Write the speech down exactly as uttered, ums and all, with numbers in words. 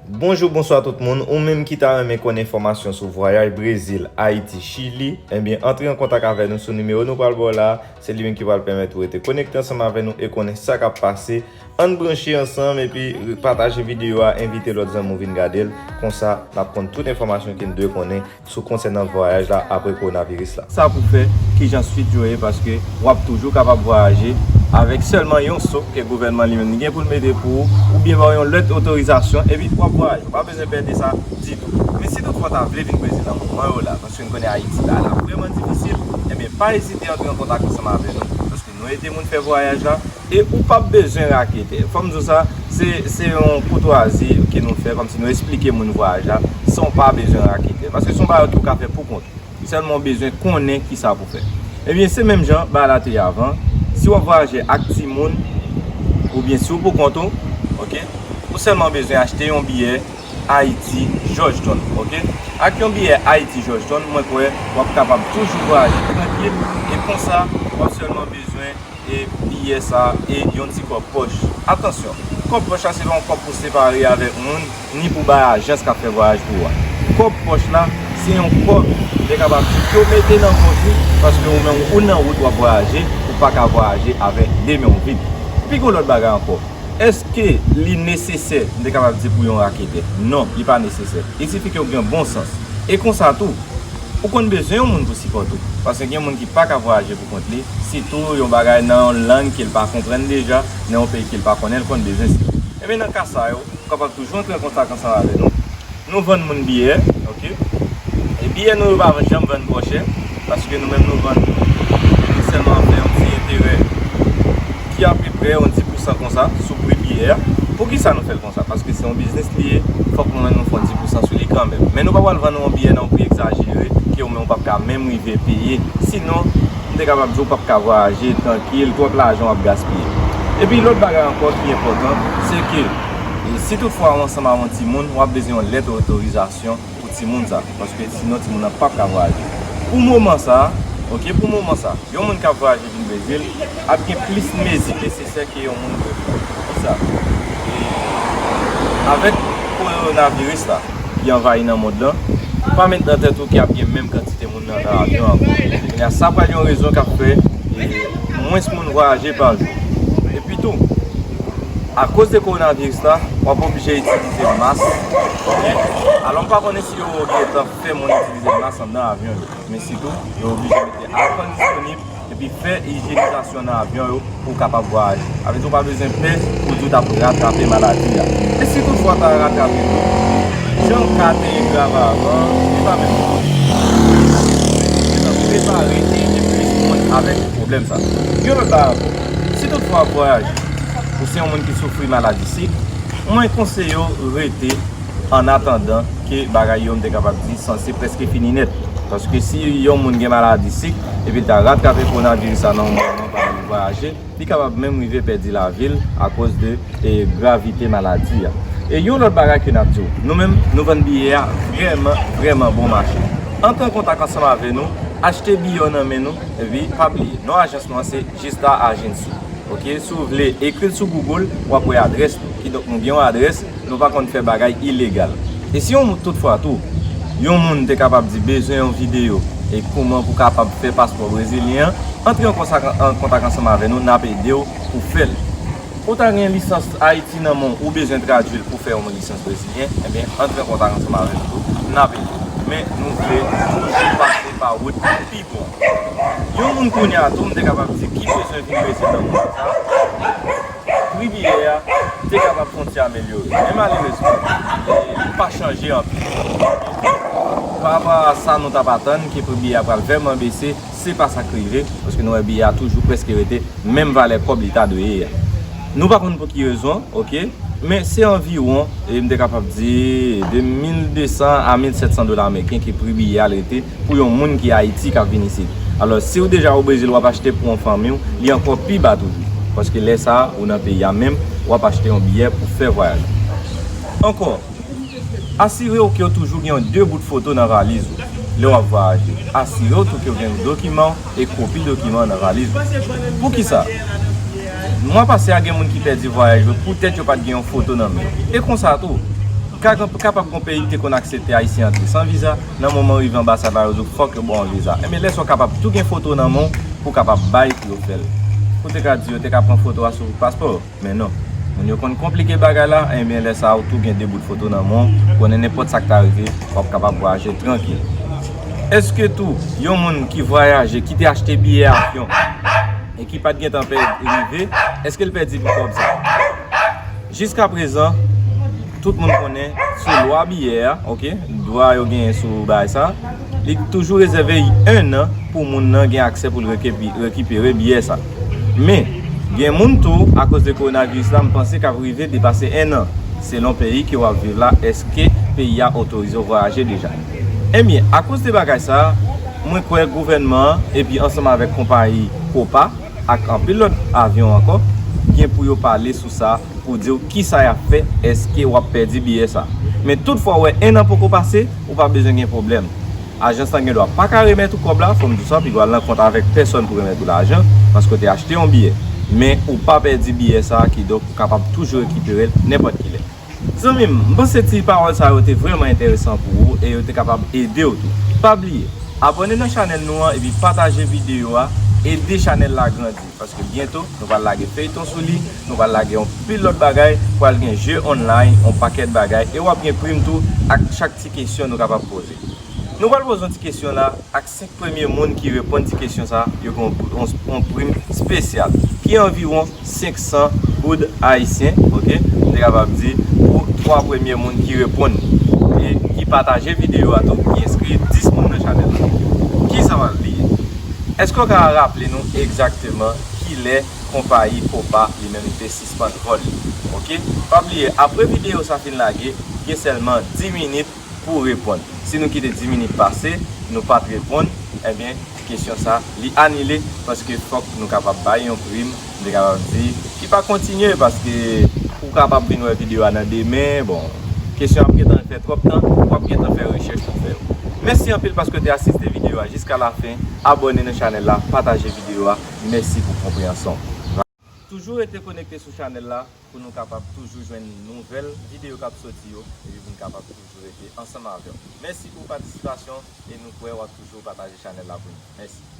Bonjou, bonswa tout moun. Ou menm ki ta renmen konn enfòmasyon sou vwayaj Brezil, Ayiti, Chili, ebyen, antre an kontak avè nou sou nimewo nou pral ba w la. Se li menm ki pral pèmèt ou rete konekte ansanm avè nou e konnen sa k ap pase. Ann branche ansanm epi pataje videyo a, envite lòt zanmi w vin gade l. Konsa, n ap konn tout enfòmasyon ke n dwe konnen sou konsènan vwayaj la apre kowonaviris la. Sa pou fè, kijan swit yo ye, paske w ap toujou kapab vwayaje avèk sèlman yon so ke gouvènman li menm li gen pou l mete pou ou, oubyen ba w yon lèt otorizasyon, epi w ap vwayaje. Ou pa bezwen pè de sa ditou. Men si toutfwa w ta vle vin Brezil nan moman yo la, paske n konnen Ayiti la, la vrèman difisil, ebyen, pa ezite antre an kontak ansanm avè nou, paske nou ede moun fè vwayaj la, e ou p ap bezwen raketè. Fò m di w sa, se, se yon koutwazi ke nou fè, kòmsi nou esplike moun vwayaj la, san w pa bezwen raketè. Paske se yon bagay ke w ka fè pou kont ou. Sèlman w bezwen konnen kisa pou fè. Ebyen, se menm jan bagay la te ye avan. Si w ap vwayaje ak timoun, oubyen si w pou kont ou, oke, ou sèlman bezwen achte yon biyè Ayiti, Georgetown, oke? Ak yon biyè Ayiti, Georgetown, mwen kwè w ap kapab toujou vwayaje trankil, e konsa, w ap sèlman bezwen e biyè sa a e yon ti kòb pòch. Atansyon, kòb pòch la se pa yon kòb pou separe avèk moun, ni pou bay ajans k ap fè vwayaj pou ou a. Kòb pòch la, se yon kòb, m te kapab di, ke w mete nan pòch ou, paske ou menm ou nan wout w ap vwayaje, ou pa ka vwayaje avèk de men w vid. Epi gen yon lòt bagay ankò. Èske li nesesè, m te kapab di, pou yon raketè? Non, li pa nesesè. Il sifi ke w gen bon sans. E konsa tou, ou konn bezwen yon moun pou sipòte w. Paske gen moun ki pa ka vwayaje pou kont li, sitou yon bagay nan yon lang ke l pa konprann deja, nan yon peyi ke l pa konnen, l konn bezwen sipòte. Ebyen, nan ka sa yo, ou kapab toujou antre an kontak ansanm avè nou. Nou vann moun biyè, oke? E biyè nou yo pa janm vann twò chè, paske nou menm nou vann, nou sèlman fè yon ti enterè ki apeprè yon dis pousan konsa sou pri biyè a. Poukisa nou fè l konsa? Paske se yon biznis li ye, fòk nou menm nou fè yon dis pousan sou li kanmenm. Men nou pa pral vann yon biyè nan yon pri egzajere ke ou menm ou p ap ka menm rive peye. Sinon, m te kapab di w p ap ka vwayaje trankil, twòp lajan w ap gaspiye. Epi lòt bagay ankò ki enpòtan, se ke, e, si toutfwa ou ansanm ak yon timoun, w ap bezwen yon lèt otorizasyon pou timoun sa, paske sinon timoun nan p ap ka vwayaje. Pou moman sa, oke, pou moman sa, yon moun k ap vwayaje vin Brezil ap gen plis mezi nesesè ke yon moun dwe pran. Poukisa? E, avèk kowonaviris la ki anvayi nan mond lan, pa met nan tèt ou ke ap gen menm kantite moun nan, nan avyon ankò. Kounye a, sa pral yon rezon k ap fè, e, mwens moun vwayaje pa jou. Epi tou, akoz de kowonaviris la, w ap oblije itilize mas. Oke? Alò, m pa konnen si yo gentan fè moun itilize mas anndan avyon yo. Men sitou, yo oblije mete alkòl disponib epi fè ijyenizasyon nan avyon yo pou w kapab vwayaje. Sa vle di w pa bezwen pè pou di w t ap ratrape maladi a. E si toutfwa w ta ratrape tou, jan ka te ye grav avan, li pa menm bon. Gentan prepare e ede plis moun avèk pwoblèm sa. Yon lòt bagay ankò, si toutfwa w ap vwayaje, ou se yon moun ki soufri maladi sik, mwen konseye w rete annatandan ke bagay yo, m te kapab di, sanse prèske fini nèt. Paske si yon moun gen maladi sik, epi l ta ratrape kowonaviris la nan yon moman pandan l vwayaje, li kapab menm rive pèdi lavi l akoz de, e, gravite maladi a. E yon lòt bagay ke n ap di w, nou menm, nou vann biyè a vrèman, vrèman bon mache. Antre an kontak ansanm avè nou, achte biyè w nan men nou, epi pa bliye, non ajans nou an se Justa Agency. Oke, si w vle ekri l sou Google, w ap wè adrès nou. Kidonk, nou gen yon adrès, nou pa konn fè bagay ilegal. E si yon moun, toutfwa tou, yon moun te kapab di bezwen yon videyo e kouman pou kapab fè paspò brezilyen an, antre an kontak, an kontak ansanm avè nou, n ap ede w pou fè l. Ou ta gen lisans Ayiti nan men w, ou bezwen tradui l pou fè yon lisans brezilyen, ebyen, antre an kontak ansanm avè nou tou, n ap ede w. Men, nou vle toujou pase pa wout pi bon. Yon moun kounye a tou, m te kapab di, ki bezwen vin Brezil nan moman sa, pri biyè a te kapab fè yon ti amelyore. Men malerezman, li pa chanje anpil. Pa rapò a sa nou t ap atann ke pri biyè a pral vrèman bese, se pa sa k rive, paske nou wè biyè a toujou prèske rete menm valè kòb li ta dwe ye a. Nou pa konn pou ki rezon, oke, men se anviwon, e m te kapab di, de mil de san a mil sèt san dola ameriken ke pri biyè a rete pou yon moun ki Ayiti k ap vin isit. Alò, si w deja o Brezil, w ap achte pou yon fanmi w, li ankò pi ba toujou. Paske lè sa a, ou nan peyi a menm, w ap achte yon biyè pou fè vwayaj la. Ankò, asire w ke w toujou gen yon de bout foto nan valiz ou lè w ap vwayaje. Asire w tou ke w gen dokiman w e kopi dokiman nan valiz ou. Poukisa? Mwa pase a, gen moun ki pèdi vwayaj yo poutèt yo pa t gen yon foto nan men yo. E konsa tou, Ka, kapab gen yon peyi ki te konn aksepte Ayisyen antre san viza, nan moman yo rive anbasad la, yo di w fòk yo ba w yon viza. Enben, lè sa w kapab tou gen foto nan men w pou w kapab bay pou yo fè l. Ou te ka di yo te ka pran foto a sou paspò yo, men non. Moun yo konn konplike bagay la, enben, lè sa a, ou tou gen de bout foto nan men w, konnen nenpòt sa k ta rive, w ap kapab vwayaje trankil. Èske tou, yon moun ki vwayaje, ki te achte biyè avyon, e ki pa t gentan pè-, rive, èske l pèdi pou kòb sa? Jiskaprezan, tout moun konnen sou lwa biyè a, oke, dwa yo genyen sou bagay sa, li toujou rezève en an pou moun nan gen aksè pou l rekepi-, rekipere biyè sa. Men, gen moun tou, akoz de kowonaviris la, m panse k ap rive depase en an, selon peyi ke w ap viv la, èske peyi a otorize w vwayaje deja. Ebyen, akoz de bagay sa, mwen kwè gouvènman an, epi ansanm avèk konpayi Copa, ak anpil lòt avyon ankò, gen pou yo pale sou sa, pou di w kisa y ap fè, èske w ap pèdi biyè sa. Men tout fwa w wè en an poko pase, ou pa bezwen gen pwoblèm. Ajans lan gen dwa pa ka remèt ou kòb la, fò m di w sa, piga w al nan kont avèk pèsòn pou remèt ou lajan, paske w te achte yon biyè. Men ou pa pèdi biyè sa, kidonk ou kapab toujou rekipere l nenpòt kilè. Zanmi m, m panse ti pawòl sa yo te vrèman enteresan pou ou e yo te kapab ede w tou. Pa bliye, abòne nan chanèl nou an epi pataje videyo a, ede chanèl la grandi, paske byento nou pral lage feyton sou li, nou pral lage yon pil lòt bagay, pral gen je online, yon pakèt bagay, e w ap gen prim tou ak chak ti kesyon nou kapab poze. Nou pral poze yon ti kesyon la, ak senk premye moun ki reponn ti kesyon sa, yo gen yon, yon, yon prim espesyal ki anviwon senk san goud ayisyen, oke? M te kapab di pou twa premye moun ki reponn e ki pataje videyo a tou, ki enskri dis moun nan chanèl la. Kisa w ap bliye? Èske w ka raple nou egzakteman kilè konpayi Copa li menm li te sispann vòl li? Oke? Pa bliye, apre videyo sa fin lage, gen sèlman dis minit pou w reponn. Si nou kite dis minit pase, nou pa t reponn, ebyen, kesyon sa, li anile, paske fòk nou kapab bay yon prim, m te kapab di, ki pa kontinye, paske ou kapab vin wè videyo a nan demen, bon, kesyon ap gentan fè twòp tan, w ap gentan fè rechèch pou fè yo. Mèsi anpil paske w te asiste videyo a jiska lafen, abòne nan chanèl la, pataje videyo a, mèsi pou konpreyansyon w. Toujou rete konekte sou chanèl la pou nou kapab toujou jwenn nouvèl videyo k ap soti yo, epi pou n kapab toujou rete ansanm avè w. Mèsi pou patisipasyon e nou kwè w ap toujou pataje chanèl la pou nou. Mèsi.